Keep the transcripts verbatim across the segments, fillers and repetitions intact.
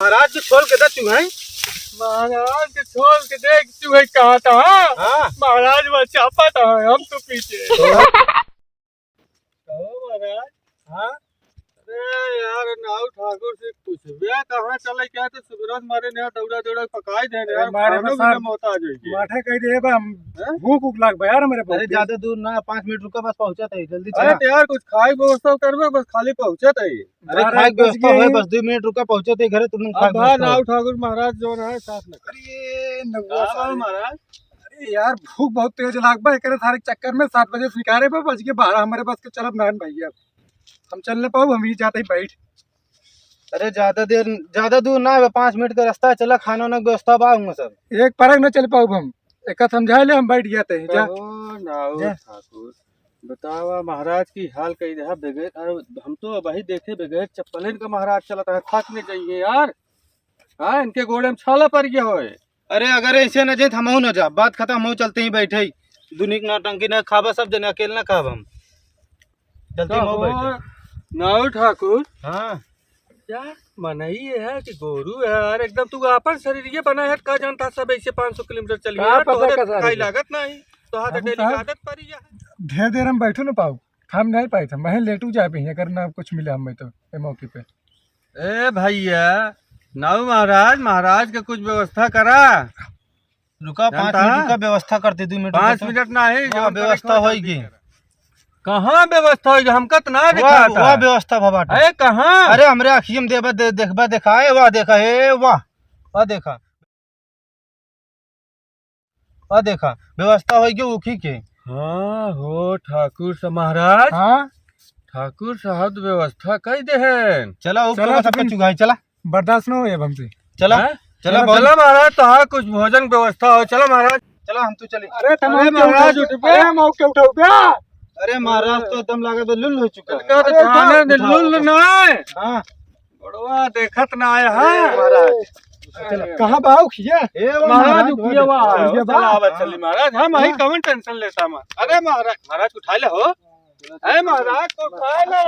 महाराज के छोड़ के दे तू है। महाराज के छोड़ के देख तू है कहाँ था, हाँ? हाँ। महाराज वो चापा था, हम तो पीछे। कहो महाराज। हाँ? अरे यार, नाऊ ठाकुर से पूछबे, कहाँ चले क्या तो सुबह मारे ने दौड़ा दौड़ा पकाई दे अरे यार, मारे खानो बस भी साथ ना मोहताज होइए। माठे कह दे बा, हम हैं? भूख उख लाग बा यार मेरे अरे बहुत। ज्यादा दूर ना, पाँच मिनट रुका, बस पहुँचत है, जल्दी अरे चला। तो यार, कुछ खाए व्यवस्था करबे, बस खाली पहुँचत है। अरे बारह खाए एक बज व्यवस्था गए होए, हैं। बस दो मिनट रुका, पहुँचत है घरे, तुम अब खाए भाई व्यवस्था नाऊ होए। ठाकुर महाराज जो है साथ में। अरे नौआ का सारे। महाराज? अरे यार, भूख बहुत तेज लाग बा, एकरे सारे चक्कर में सात बजे से निकाले बा, बज के बारह, हमारे बस के चलब नान भैया। हम चल न पाऊ, हम ही जाते ही बैठ। अरे ज्यादा देर, ज्यादा दूर ना है, पाँच मिनट का रास्ता है, चला, खाना वाना के व्यवस्था बा हुआं सब। एक परक न चल पाऊ हम, एक समझा ले, हम बैठ जाते हैं, जा। कहो नाऊ जा। ठाकुर, बतावा महाराज की हाल कही रहा बगैर, अरे हम तो अबही देखे बगैर चप्पलेन का महाराज चलत है, थक नहीं जाइए यार। हाँ, इनके गोड़े में छाला पड़ गया होए। अरे अगर ऐसे न जाए तो हमहू न जा, बात खत्म, हमहू चलते ही बैठे ही। दुनिया के नौटंकी न खाबा, सब जने अकेले न खाब हम। चलते ही हमहू कहो, बैठे। नाऊ ठाकुर। हाँ। यार, मनई है कि गोरू है यार, एकदम तू आपन शरीर ये बना है, का जानता सब ऐसे पाँच सौ किलोमीटर चली का यार, पता तोहरे का सारी खाई है? लागत नहीं, तोहार तो बाबू डेली साहब, आदत पड़ी है। ढेर देर हम बैठो न पाऊ, हम नहीं पाए थे, मैं लेटू जाए भी अगर ना कुछ मिले हमें तो ए मौके पे। ए भैया, नाऊ महाराज, महाराज के कुछ व्यवस्था करा। रुका, पाँच जानता? मिनट रुका, व्यवस्था करते, दो मिनट पाँच रुका तो। मिनट ना है, हाँ, जौन करे व्यवस्था खाओ, होई जल्दी गी। करा। कहाँ व्यवस्था होई गी? हमका तो ना वाह, दिखाता। वाह व्यवस्था भा बाटे। अरे कहाँ? अरे हमरे अखियम देबा, दे-, देखबा, देखाए, वाह देखा, ए वाह, वाह देखा। आ देखा, व्यवस्था होई के उखी के। हाँ हो ठाकुर सा-, महाराज। हाँ? ठाकुर साहब तो व्यवस्था कई देहेन। चला, ऊपर चला, का सबका तुम चुगाई, चला। बर्दाश्त न होई अब हमसे। चला, हैं? चला, चला, बहुत चला महाराज, तो हाँ कुछ भोजन व्यवस्था हो। चला महाराज। चला, हम तो चली। अरे, तुम अरे महाराज, उठ बे। अरे, हम के उठाऊ बे। अरे महाराज, तो एकदम लागत बा, लुल हो चुका है। इनका तो अरे, ध्यान है, उठाओ, लुल उठाओ। ना है। हाँ। बड़वा देखत ना आया है। ए, महाराज। चल, कहाँ बा उखिया? ए, वो महाराज, महाराज, उखिया वो बा। उखिया बा। चला, आवा चली महाराज, हम अही हाँ। कौन tension लेता हम। अरे महाराज, महाराज को उठा ले हो। ए महाराज को उठा ले,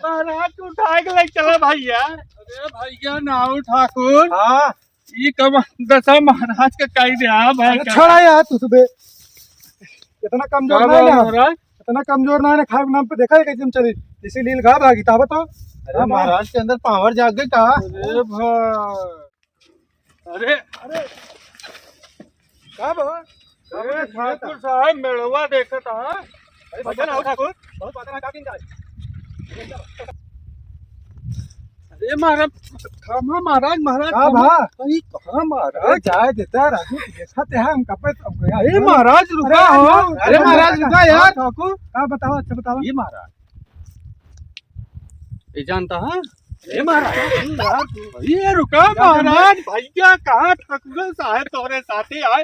महाराज को उठा के ले चला भैया। अरे भैया नाऊ ठाकुर। हाँ। ई कब दशा महाराज का काई दे, हाँ भाई अरे का। छोड़ा यार तू सुबह। इतना कमजोर का ना है बाबा ना। महाराज? इतना कमजोर ना है ना, खाए के नाम पे देखा है कैसे हम चली। इसीलिए लगा भागी था, बताओ। अरे हाँ, महाराज के अंदर power जाग गई का? अरे भाई। अरे, अरे। का बा? अरे ठाकुर साहब, मेड़वा देखत हा। अरे भजन हो ठाकुर। बहुत बात है, काकी का। अरे महाराज, थामा महाराज, महाराज, का थामा। भा? अरे कहाँ महाराज? अरे जाए देता राजू, देखा ते हम कपे अब गया। अरे महाराज, रुका अरे हो। यार, अरे महाराज, रुका यार। ठाकुर, का बतावा, अच्छा बतावा। ये महाराज, ये जानता है? अरे महाराज, यार, ये रुका महाराज, भैया कहाँ ठाकुर साहब तोरे साथे आए?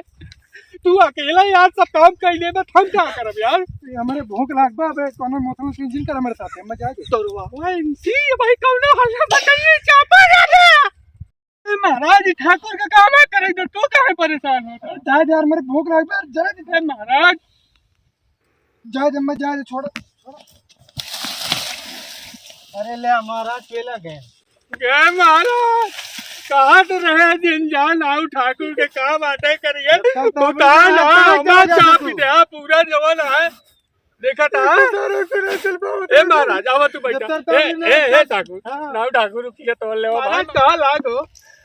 तू अकेला यार सब काम कर ले, बस हम क्या करब यार? ये हमारे भूख लाग बा, अबे कोनो मोटर से इंजन कर हमारे साथ, हम जाए दे। तोरवा हुआ इनसी, ये भाई कौन हल्ला बताइए, चापा डाले। ए महाराज, ये ठाकुर का काम है, करे दे, तू काहे परेशान होता? जाए दे यार, मेरे भूख लाग बा, जाए दे। ए महाराज। जाए दे, मैं जाए दे, छोड़, छोड़। अरे ले महाराज, पेला गए। ए महाराज, कहाँ तो रहे दिन जान, आओ ठाकुर के का बातें करिए। तब तो भूटान भूटान आ, आ, हमार आ, चाप आ, दे, हाँ, पूरा जवन है। देखा था? इतना सारा फिर चल पाओ। ए महाराज, आवा तू बैठा। जब तक ए, नहीं ए, ए, ठाकुर, हाँ। नाव ठाकुर रुकिए तो ले, महाराज, भाई। कहाँ लागो?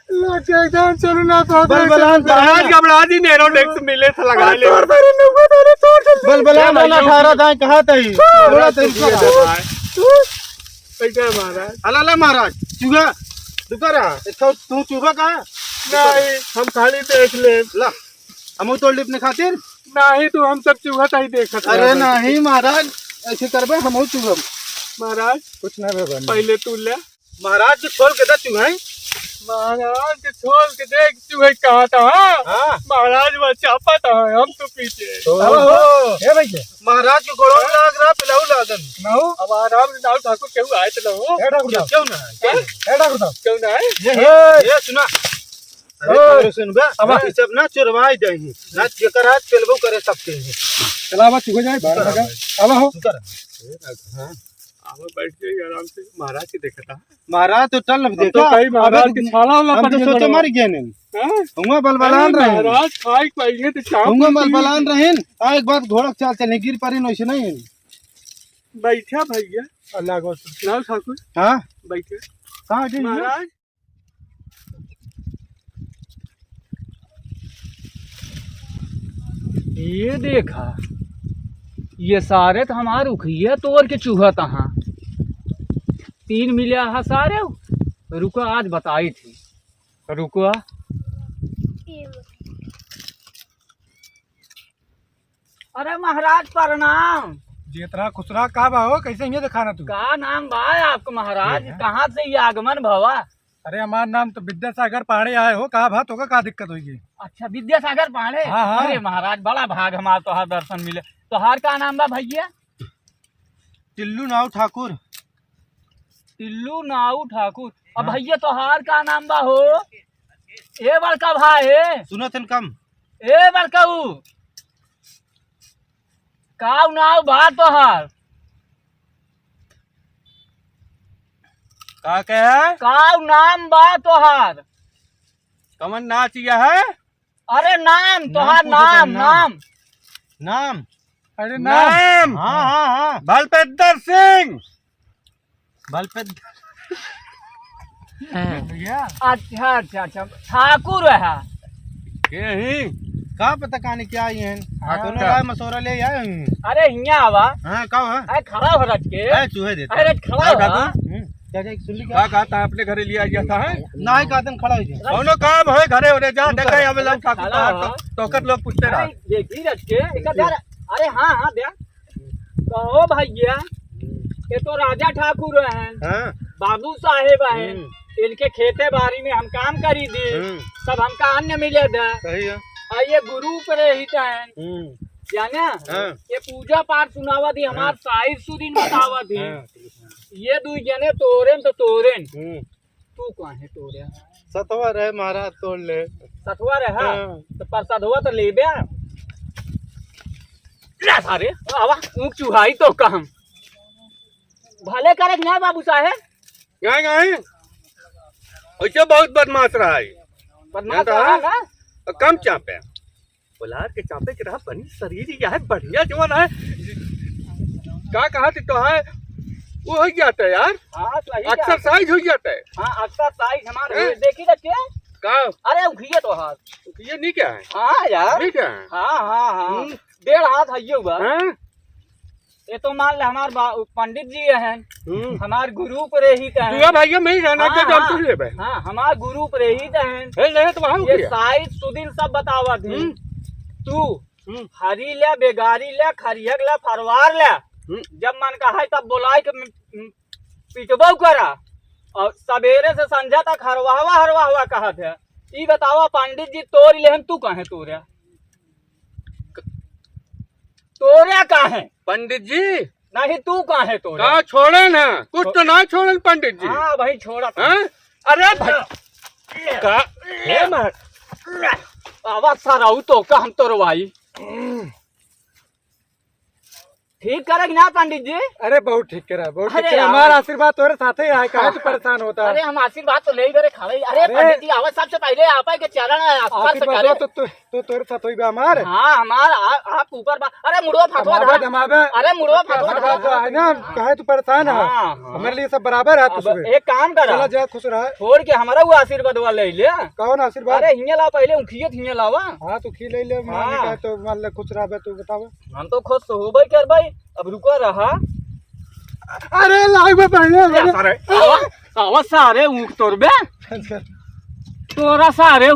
लग जाए जान, चलो ना तो बल बलान महाराज घबरा जी, नेरो डेस्क मिले से लगा ले। तोड़ मेरे नुआ, तोड़, तोड़ जल्दी। बल बलान ए भाई, अठारह दाएं कहाँ तई? छोड़। थोड़ा तई छोड़। छोड़। कैसे है महाराज? अला, ला महाराज, चूहा, रुका रहा। एक ठो तू चूहा का? नहीं, हम खाली देख ले। ला, हम तोड़ ले अपने खातिर। नहीं, तू हम सब चूहा ताई देखत अरे रहा। नहीं महाराज, ऐसे करबे हम चूहा। महाराज, कुछ ना बे बन। पहले तू ले। महाराज के छोड़ के दे चूहा। महाराज के छोड़ के देख चूहा कहाँ था, हाँ? हाँ। महाराज वो चापा था, हम तो पीछे। ओहो। ए भैया। महाराज के गोड़ों में लाग रहा, पिलाऊ लागन। ना हो। अब आराम से नाव ठाकुर केहू आए तो ना हो। ए ठाकुर साहब। क्यों ना है? हैं? ए ठाकुर साहब। क्यों ना है? ये, ए। ये सुना। अरे ओए। ठाकुर सुन बे, अब ये सब ना चुरवाई दे ही। ना जेकर हाथ पेलबो करे सबके ही। चला बा, चुके जाए, बारह बारह। अब हो। सुकर। हाँ। अब बैठ जाइए आराम से, महाराज के देखा था। महाराज तो टल हम देखा, तो कहीं महाराज अबे के छाला वाला हम तो पड़ गया सोचे बड़ा। मर गए नहीं। हाँ? हुआ बलबलान अरे रहे। महाराज खाए पाइए तो क्या हुआ बोलती है? बलबलान रहे। आ, एक बात घोड़ा चाल चले, गिर पड़े न वैसे नहीं। बैठा भैया। अल्लाह को। लाओ ठाकुर। हाँ? बैठा। कहाँ गिर गया? महाराज। ये देखा, ये सारे तो हमार उखिया तोड़ के चूहत हाँ। तीन मिल्या हा सारे। रुको, आज बताई थी। रुको। अरे महाराज प्रणाम। जेतरा खुसरा का बा हो, कैसे हियाँ देखाना तू? का नाम बा आपको महाराज? ये है। कहाँ से ये आगमन भवा? अरे हमार नाम तो विद्यासागर पांडे आए हो, का भा तोका का दिक्कत होई? अच्छा विद्यासागर पांडे? हाँ, हाँ। अरे महाराज बड़ा भाग हमार तोहार दर्शन मिले। तोहार का नाम बा भैया? टिल्लू नाऊ ठाकुर। टिल्लू नाऊ ठाकुर। अब हाँ। भैया तोहार का नाम बा हो? ए बड़का भाई। सुनत हन कम। ए बड़काऊ, काऊ नाव बा तोहार? का कहे? काऊ नाम बा तोहार? कमन नाच यह है? अरे नाम, नाम तोहार पूछत है, नाम, नाम। नाम। नाम। अरे नाम। नाम। हाँ, हाँ, हाँ। भलपेंदर सिंह। बल पे भैया। अच्छा, अच्छा, अच्छा, ठाकुर है। के ही? का पता कहानी क्या आई है? हाँ। कोनो राय मशवरा ले आए हैं। अरे हियाँ आवा। हाँ, का है? अरे खड़ा हो रख के। अरे चूहे देते। अरे खड़ा हो। ठाकुर। हम्म, क्या, क्या, सुन ली क्या? का कहा था अपने घरे लिया गया था, हैं? ना ही कहा दिन खड़ा हो जाए। कोनो काम है घरे ओरे जा, रुको, देखा है, अब लोग ठाकुर खड़ा का हो। तो, तोकर लोग पूछते रहा। अरे देखी रख के, एक हजार, अरे हाँ, हाँ, दे। कहो भैया, ये तो राजा ठाकुर हैं, हाँ। बाबू साहेब हैं, हम्म। इनके खेते बारी में हम काम करी दी, हम्म। तब हमका अन्न मिले दा। सही है। आ ये गुरु पर रहित हैं, हम्म। जाने? हाँ। ये पूजा पाठ सुनावा दी, हमार हाँ। साइज सुदिन बतावा दी। हाँ। ये दुई जने तोरेन तो तोरेन। हम्म। तू काहे तोरे? सतवा रहे महाराज, तोड़ ले। सतवा रहे? हाँ। तो प्रसादवा तो लेबे। ले सारे, आवा, ऊँख चुहाई तो कहम। भले करे ना बाबू साहेब। नहीं, नहीं। ऐसे बहुत बदमाश रहा है। बदमाश जानता रहा है? ना? तो कम चापे। बोलार के चापे के रहा, बनी शरीर ही है, बढ़िया जवान है। का कहा थी तो है, वो हो जाता है यार। हाँ, सही कहा। Exercise हो जाता है। हाँ, exercise हमार हैं? हो, देखी तो के? का? अरे, उखिए तो हाथ। उखिए नहीं क्या है? हाँ यार। नहीं क्या है? हाँ, हाँ, हाँ। हम्म। डेढ़ हाथ है ये हुआ। हैं? ये तो मान ले हमार बा-, पंडित जी हैं, हम्म। हमार गुरु पुरोहित हैं। दुआ भैया में ही रहना हाँ, तो जब हाँ। तू लेबे। हाँ, हमार गुरु पुरोहित हैं। हे, ले तो वहाँ ये उखिया। साइज सुदिन सब बतावत हैं। हम्म। तू हम्म। हरी ले, बेगारी ले, खरिहक ले, फरवार ले। हम्म। जब मन कहा है तब बोलाए के म-, म-, पिटबो करा। और सबेरे से संझा तक हरवाहवा, हरवाहवा कहत है। ई बतावा पंडित जी तोरी लेहन तू काहे तोरे? तोरे काहे? पंडित जी। नहीं तू काहे तोरे? का छोड़े ना? कुछ तो ना छोड़े पंडित जी। हाँ भाई छोड़ा था। हाँ? अरे भाई। का? हे मार। आवाज सारा उ तो का हम तोरवाई। ठीक करे कि ना पंडित जी? अरे बहुत ठीक करा, बहुत ठीक अरे करा। यार। हमारा आशीर्वाद तोरे साथे ही आए, काहे तू परेशान होता है? अरे हम आशीर्वाद तो ले ही करे खड़े। अरे अरे। पंडित जी आवे सबसे पहले आप ही के चरण स्पर्श आशीर्वाद करे। तो, तो, तो तोरे साथ होई बा हमार। हाँ, हमार आ, आप ऊपर बा। अरे मुड़वा फटवा धमाबे, धरा। धमाबे। अरे मुड़वा फटवा हमार धरा। बात तो है ना, काहे तू परेशान है? हाँ, हाँ। हमारे लिए सब बराबर है तू अब सुबह। एक काम करा। चला जा, खुश रहा। छोड़ के हमारा वो आशीर्वाद वाला ले ले। कौन आशीर्वाद? अरे हियाँ ला पहले, उखियत हियाँ लावा। हाँ, तो खी ले ले, मान हाँ। ले, काहे तो मान ले, खुश रहबे, तू बतावा। हम तो खुश तो होबे करबे, अब रुका रहा। अरे, लाग बे पहले, ए, अरे। सारे, आवा, आवा सारे, ऊँख तोरबे। अच्छा। तोरा सारे।